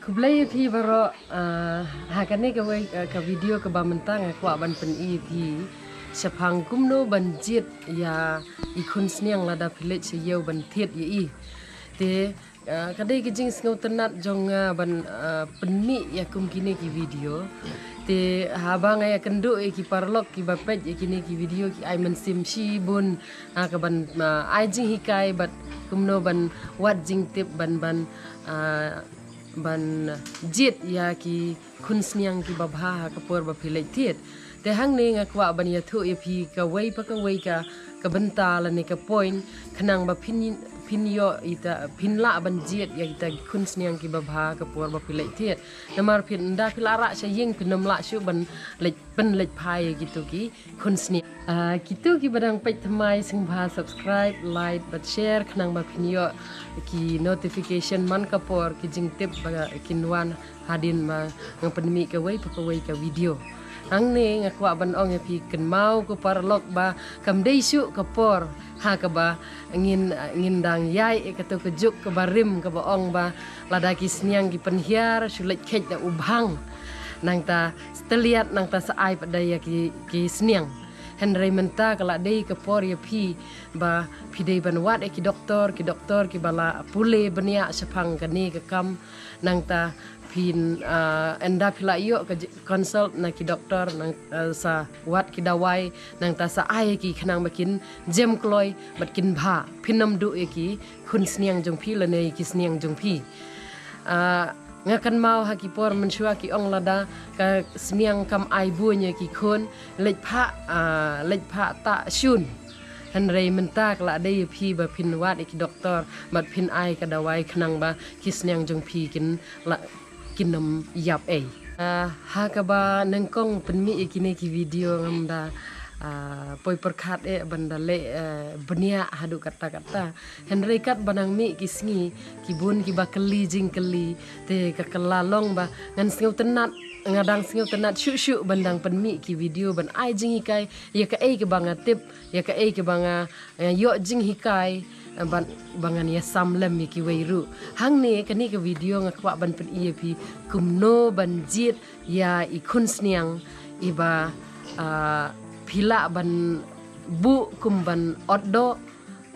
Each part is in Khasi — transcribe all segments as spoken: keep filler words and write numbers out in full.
Khublei ïa phi baroh, ah, ha kane kawei, ah, ka video kaba mynta nga kwah ban pyni ïa phi shaphang kumno ban jied ïa i khun sniang lada phi leit sha ïew ban thied ïa i. Te, ah, ka dei ka jingsngewtynnat jong nga ban, ah, pynmih ïa kum kine ki video. Te haba nga ïakynduh ïa ki paralok kiba peit ïa kine ki video ki ai mynsiem shibun, ah, ka ban, ah, ai jinghikai bad kumno ban wad jingtip ban, ban, ah, ban jied ïa ki khun sniang kiba bha ha ka por ba phi leit thied. Te hangne nga kwah ban ïathuh ïa phi kawei pa kawei ka, ka bynta lane ka point, khnang ba phin, phin ïoh ita, phin lah ban jied ïa ita ki khun sniang kiba bha ha ka por ba phi leit thied. Namar phin, ynda phi la rah sha ïing phin ym lah shuh ban leit, pynleit phai ïa kito ki khun sniang. Ah, kito kiba dang peit thymmai sngewbha subscribe, like bad share khnang ba phin ïoh ki notification man ka por ki jingtip ba kin wan hadien ba nga pynmih kawei pa kawei ka video. Hangne nga kwah ban ong ïa phi kynmaw ko paralok ba kam dei shuh ka por ha kaba ngin, ngin dang ïaid ïa kato ka juk kaba rim kaba ong ba lada ki sniang ki pynhiar shu leit kheit da u bhang. Nangta steliat nangta sa ai pat da ïa ki, ki sniang. Hynrei mynta ka la dei ka por ïa phi ba phi dei ban wad ïa ki doktor, ki doktor kiba la pule bniah shaphang kane ka kam. Nangta phin, ah, ynda phi la ïoh ka ji-, consult na ki doktor nang, ah, sa wad ki dawai nangta sa ai ïa ki khnang ba kin jem kloi bad kin bha. Phin ym duh ïa ki khun sniang jong phi lane ïa ki sniang jong phi. Ah, nga kynmaw ha ki por mynshuwa ki ong lada ka sniang kam ai buiñ ïa ki khun, leit phah, ah, leit phah tah shun. Hynrei mynta ka la dei ïa phi ba phin wad ïa ki doktor bad phin ai ka dawai khnang ba ki sniang jong phi kin la, kin ym ïap ei. Ah, ha kaba nyngkong pynmih ïa kine ki video ngam da, ah, poi pyrkhat eh ban da leh, eh, bniah haduh katta katta. Hynrei katba nang mih ki sngi, ki bun kiba kylli jingkylli, te ka kylla long ba ngan sngewtynnat, nga dang sngewtynnat shuh shuh ban dang pynmih ki video ban ai jinghikai ïa kaei kaba nga tip, ïa kaei kaba nga, eh, ïoh jinghikai, eh, ban, ba ngan ïasam lem ïa kiwei ruh. Hangne kane ka video nga kwah ban pyni ïa phi kumno ban jied ïa i khun sniang iba, ah, phi lah ban buh kum ban otdoh,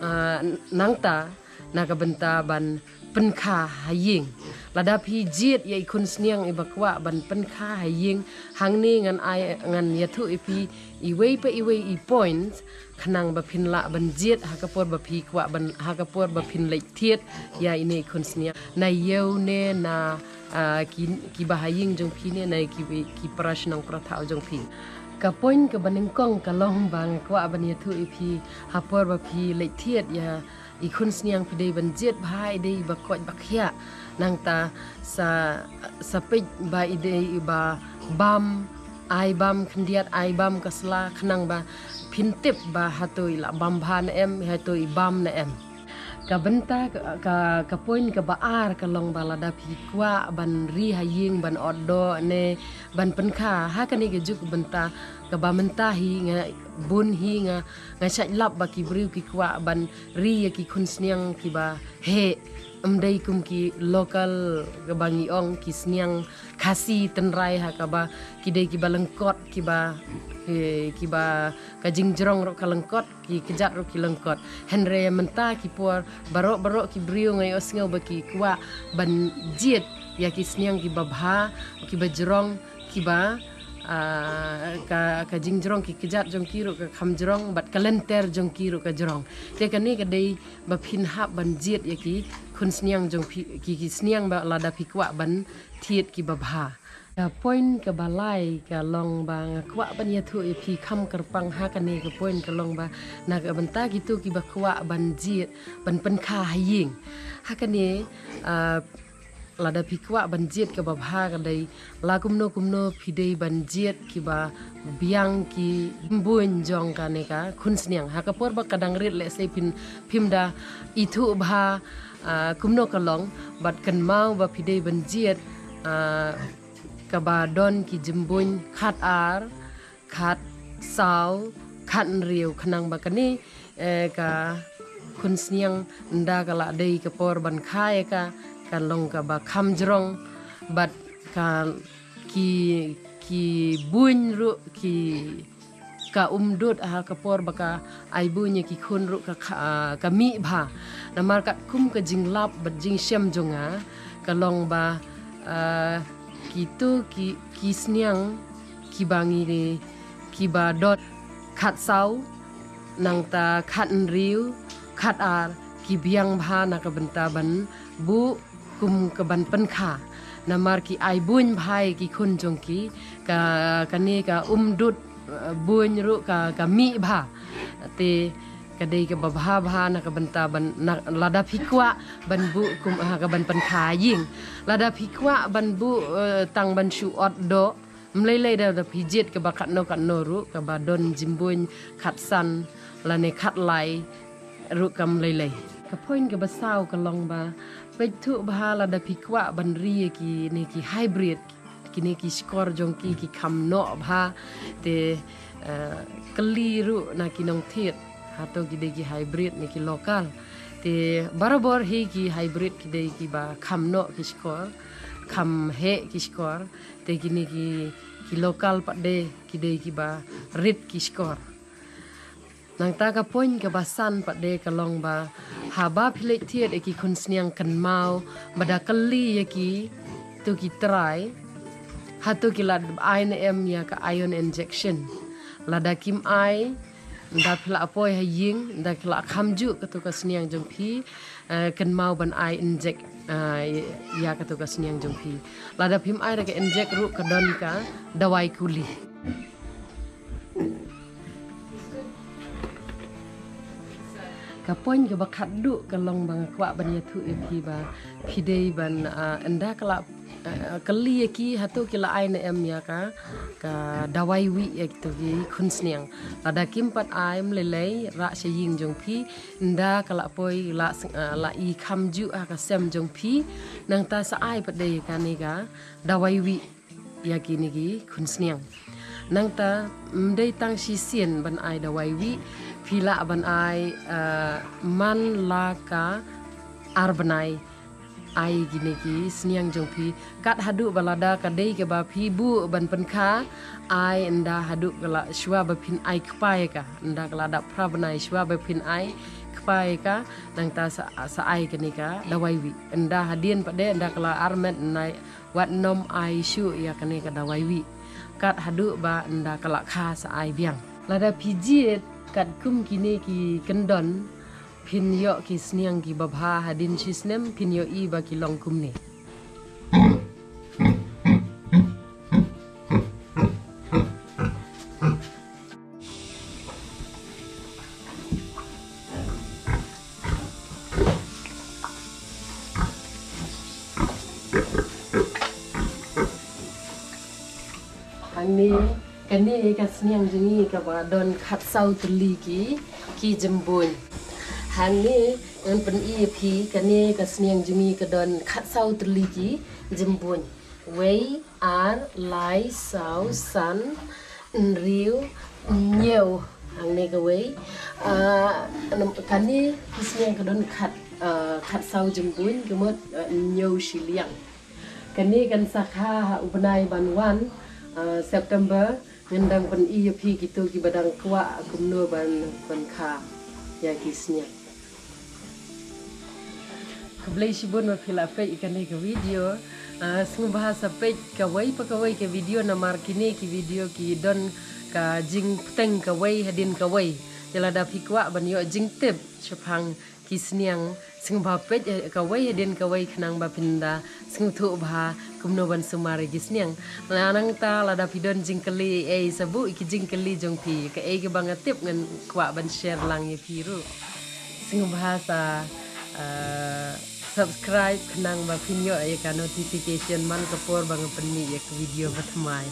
ah, nangta na ka bynta ban pynkha ha ïing. Lada phi jied ïa i khun sniang iba kwah ban pynkha ha ïing, hangne ngan ai, ngan ïathuh ïa phi iwei pa iwei i point khnang ba phin lah ban jied ha ka por ba phi kwah ban, ha ka por ba phin leit thied ïa ine i khun sniang. Na ïew ne na, ah, ki, kiba ha ïing jong phi ne na ki, ki para shnong para thaw jong phi. Ka point kaba nyngkong ka long ba nga kwah ban ïathuh ïa phi ha por ba phi leit thied ïa i khun sniang phi dei ban jied bha, i dei iba koit ba khiah. Nangta sa, sa peit ba i dei iba bam, ai bam khyndiat, ai bam ka sla khnang ba phin tip ba hato i la bam bha ne em, hato i bam ne em. Ka bynta ka, ka, ka point kaba ar ka long ba lada phi kwah ban ri ha ïing ban otdoh ne ban pynkha ha kane ka juk bynta kaba mynta hi nga bun hi nga, nga shait lap ba ki briew ki kwah ban ri ïa ki khun sniang kiba heh, ym dei kum ki local kaba ngi ong ki sniang Khasi tynrai ha kaba ki dei kiba lyngkot kiba, eh, kiba ka jingjrong ruh ka lyngkot, ki kjat ruh ki lyngkot. Hynrei mynta ki por baroh baroh ki briew nga ïohsngew ba ki kwah ban jied ïa ki sniang kiba bha, kiba jrong, kiba, ah, ka, ka jingjrong ki kjat jong ki ruh ka kham jrong bad ka lynter jong ki ruh ka jrong. Te kane ka dei ba phin hap ban jied ïa ki khun sniang jong phi, ki, ki sniang ba lada phi kwah ban thied kiba bha. Ka point kaba lai ka long ba nga kwah ban ïathuh ïa phi kham kyrpang ha kane ka point ka long ba na ka bynta kito kiba kwah ban jied ban pynkha ha ïing. Ha kane, ah, lada phi kwah ban jied kaba bha ka dei la kumno kumno phi dei ban jied kiba biang ki jymbuiñ jong kane ka khun sniang. Ha ka por ba ka dang rit lehse phin, phim da ithuh bha, ah, kumno ka long, bad kynmaw ba phi dei ban jied, ah, kaba don ki jymbuiñ khat ar, khat saw, khat hynriew khnang ba kane, eh, ka khun sniang ynda ka la dei ka por ban kha ïa ka, kan long kaba kham jrong, Bad ka ki, ki buiñ ruh ki, ka um dud ha ka por ba ka ai buiñ ïa ki khun ruh ka, ka, ka mih bha. Namar katkum ka jinglap bad jingshem jong nga ka long ba, ah, kito ki, ki sniang kiba ngi, kiba don khatsaw, nangta khathynriew, khatar, ki biang bha na ka bynta ban buh kum ka ban pynkha. Namar ki ai buiñ bha ïa ki khun jong ki, ka, kane ka um dud, eh, buiñ ruh ka, ka mih bha. Te ka dei kaba bha bha na ka bynta ban, na, lada phi kwah ban buh kum ha ka ban pynkha ïing. Lada phi kwah ban buh, eh, tang ban shu ot doh, ym lei lei da, da phi jied kaba katno katno ruh, kaba don jingbuiñ khatsan lane khatlai ruh kam lei lei. Ka point kaba saw ka long ba peit thuh bha lada phi kwah ban ri ïa kine ki hybrid, kine ki shkor jong ki ki kham noh bha. Te, eh, kylli ruh na ki nongthied, hato ki dei ki hybrid ne ki local. Te barabor hi ki hybrid ki dei kiba kham noh ki shkor, kham heh ki shkor. Te kine ki, ki local pat de ki dei kiba rit ki shkor. Nangta ka point kaba san pat de ka long ba haba phi leit thied ïa ki khun sniang, kynmaw ba da kylli ïa ki, to ki trai, hato ki la ai ne em ïa ka iron injection. Lada kim ai, nda phi la poi ha ïing, nda ki la kham juh kato ka sniang jong phi, eh, kynmaw ban ai injek, eh, ïa kato ka sniang jong phi. Lada phim ai da ka injek ruh ka don ka dawai kuli. Ka point kaba khatduh ka long ba nga kwah ban ïathuh ïa phi ba phi dei ban, ah, ynda ka la, ah, kylli ïa ki hato ki la ai ne em ïa ka, ka dawai wih ïa kito ki khun sniang. Lada kim pat ai, ym lei lei, rah sha ïing jong phi, ynda ka la poi la sng-, ah, la i kham juh ha ka sem jong phi, nangta sa ai pat de kane ka dawai wih ïa kine ki khun sniang. Nangta ym dei tang shisien ban ai dawai wih, phi lah ban ai, eh, man la ka ar bnai ai kine ki sniang jong phi. Kat haduh ba lada ka dei kaba phi buh ban pynkha, ai ynda haduh ka la, shuwa ba phin ai kpa ïa ka. Ynda ka la dap phra bnai shuwa ba phin ai kpa ïa ka, nangta sa, sa ai kane ka dawai wih. Ynda hadien pat de, ynda ka la ar met, nai wat nym ai shuh ïa kane ka dawai wih. Kat haduh ba ynda ka la kha sa ai biang. Lada phi jied katkum kine ki kyndon, phin ïoh ki sniang kiba bha, hadien shisnem phin ïohi ba ki long kumne. Hangne, kane ka sniang jong ngi kaba don khatsaw tylli ki, ki jymbuiñ. Hangne, ngan pyni ïa phi, kane ka sniang jong ngi ka don khatsaw tylli ki jymbuiñ. Wei, ar, lai, saw, san, hynriew, hynñiew. Hangne kawei. Ah, nam-, kane ka sniang ka don khat, ah, khatsaw jymbuiñ, ka mut, ah, hynñiew shiliang. Kane kan sa kha ha u bnai ban wan, ah, September, ngan dang pyni ïa phi kito kiba dang kwah kumno ban, ban kha ïa ki sniang. Khublei shibun ba phi la peit ïa kane ka video. Ah, sngewbha sa peit kawei pa kawei ka video namar kine ki video ki don ka jingpyrshang kawei hadien kawei. Te lada phi kwah ban ïoh jingtip shaphang ki sniang, sngewbha peit, eh, kawei hadien kawei khnang ba phin da sngewthuh bha kumno ban sumar ïa ki sniang. Nangta lada phi don jingkylli ei ei sa buh ïa ki jingkylli jong phi, kaei kaba nga tip ngan kwah ban share lang ïa phi ruh. Sngewbha sa, eh, subscribe khnang ba phin ïoh ïa ka notification man ka por ba nga pynmih ïa ka video ba thymmai.